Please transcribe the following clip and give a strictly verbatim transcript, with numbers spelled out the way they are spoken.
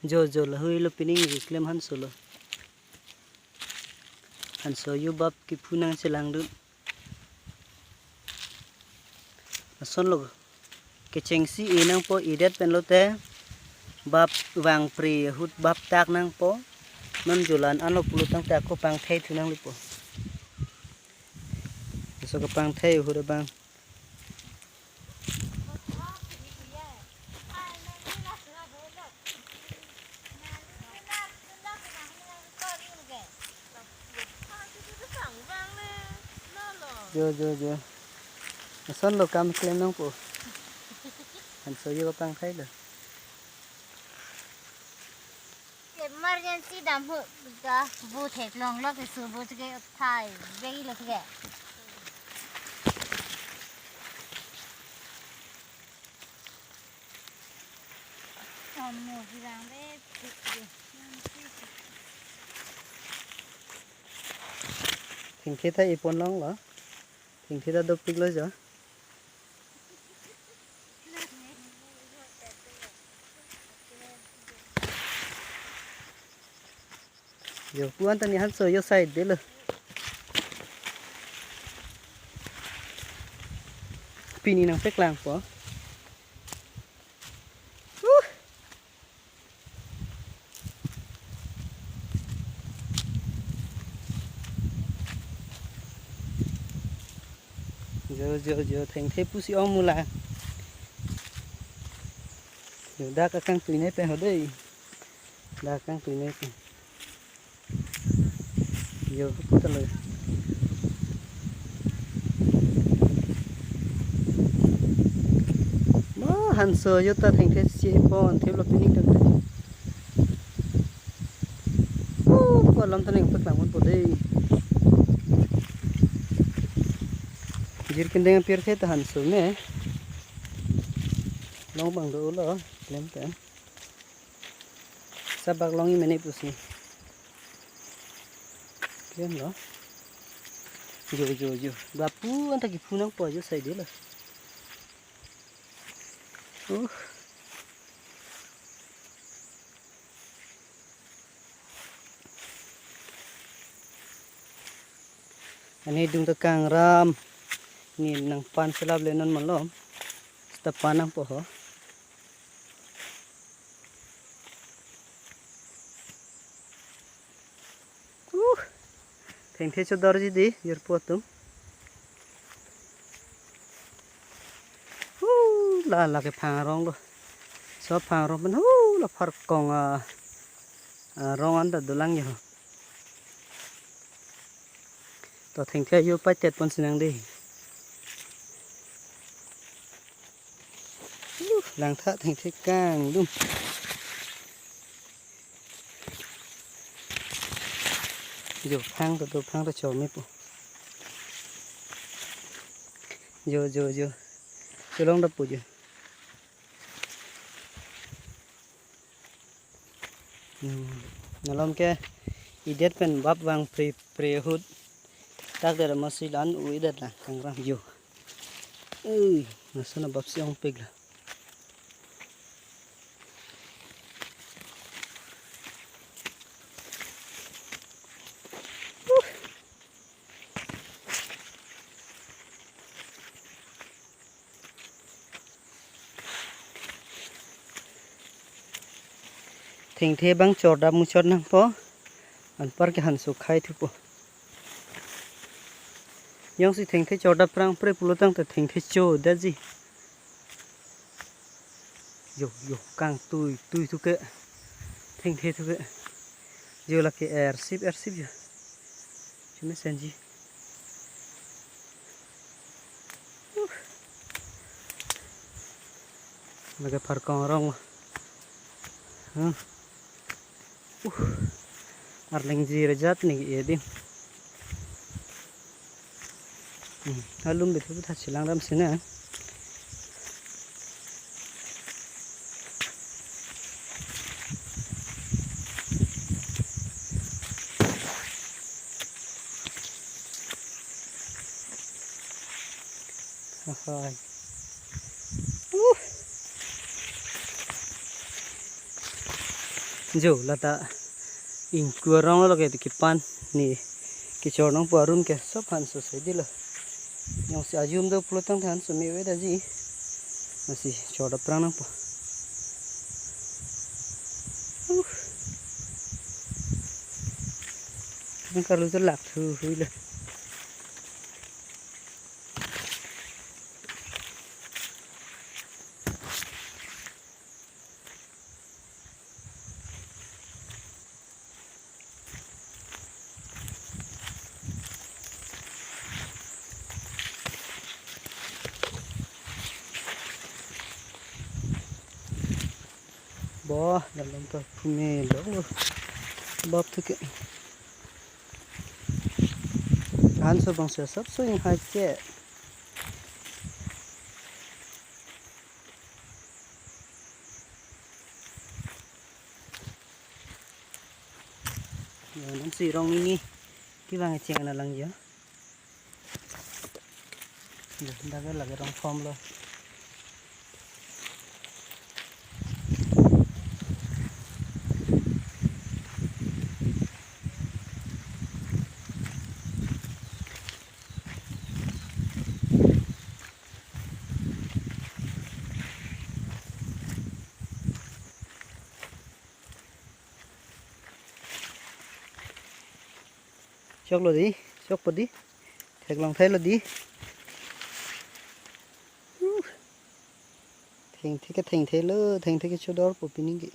Jo jo, lahelo pining keklem hanso lo. Hanso yo bap kephu nangchelangdun. Lason lo kechengsi e nangpo, edet pen lote bap vangpre ahut bap tak nangpo. Non jo la-an lo pulo tangte ako pangthai thu nanglepo. Laso kepangthai ahut abang. Jo jo jo. Lason lo kam klem nangpo. Hanso yo pangthai lo. Emergency dam hu, da bu theklong lo ke su bu ke thai begi lo ke. Amo bilang de. Thengthe ta ipon long lo. Thengthe ta dopik lo jo. Jo, pu-an ta ne hanso yo side de lo. Pini nangpeklangpo. Uh. Jo jo jo, thengthe pusi ong mula. Jo, dak akangtui ne pen ho dei. Dak akangtui ne pen. Jo, puta lo. Ma hanso yo ta thengthe si pon thep lo pining tangte. Oh, ko alam ta nangpeklang ponpo dei. Jir kendeng apirthe ta hanso me. Long abang dolo, klem pen. Sabak long-i mene pusi. Klem lo. Jo jo jo. Bap pu-an ta kephu nangpo jo side lo. Uh. Ani dung ta kangram. Ne nangpan selap le non malom. Seta pan nangpo ho. Uh, thengthe chodorji dei, jirpo atum. Uh, la, la ke phang arong lo. So phang arong pen, uh, la pharkong, ah, ah, arong an ta dolang yo. To thengthe yo paitet pon sinang dei. Uh, langtha thengthe kangdum. Jo, phang to, to phang to cho mepo. Jo, jo, jo. Cholong dapo jo. Hmm. Nalom ke edet pen bap vangpre pre ahut. Tak der masi la-an u edet la kangram jo. Ui, lason abap si ongpik la. Thengthe abang chordap muchot nangpo. Anpar ke hanso khai thupo. Jongsi thengthe chordap prangpre pulo tangte thengthe chodetji. Jo, jo, kangtui, tui thuke. Thengthe thuke. Jo, lake ersip, ersip jo. Chumi senji. Uh. Lake pharkong arong. Hmm. Uh. Arleng jir jat ne ke-e dei. Hmm. Alum bethu tha chelang ram sina. Ahai. Uh. Jo, lata ingkur rong lo ke kepan ni kechor nangpo arun ke sob hanso si dilo. Jongsi ajum do pulotangte hanso me-oi daji. Masi chor dapprang nangpo. Uh. Nang karlu to lak thu hui lo. Bo, dalam to pumelo. Bab tu ke. Hanso bangso sob so inghai ke. Ya, nang si rong ini. Kevang cheng na lang ya. Ya, dak lake rong form lo. Choklo di, chokpo di. Theklong thailo di. Uh. Thengthe ke thengthelo, thengthe ke chodorpo pining ke.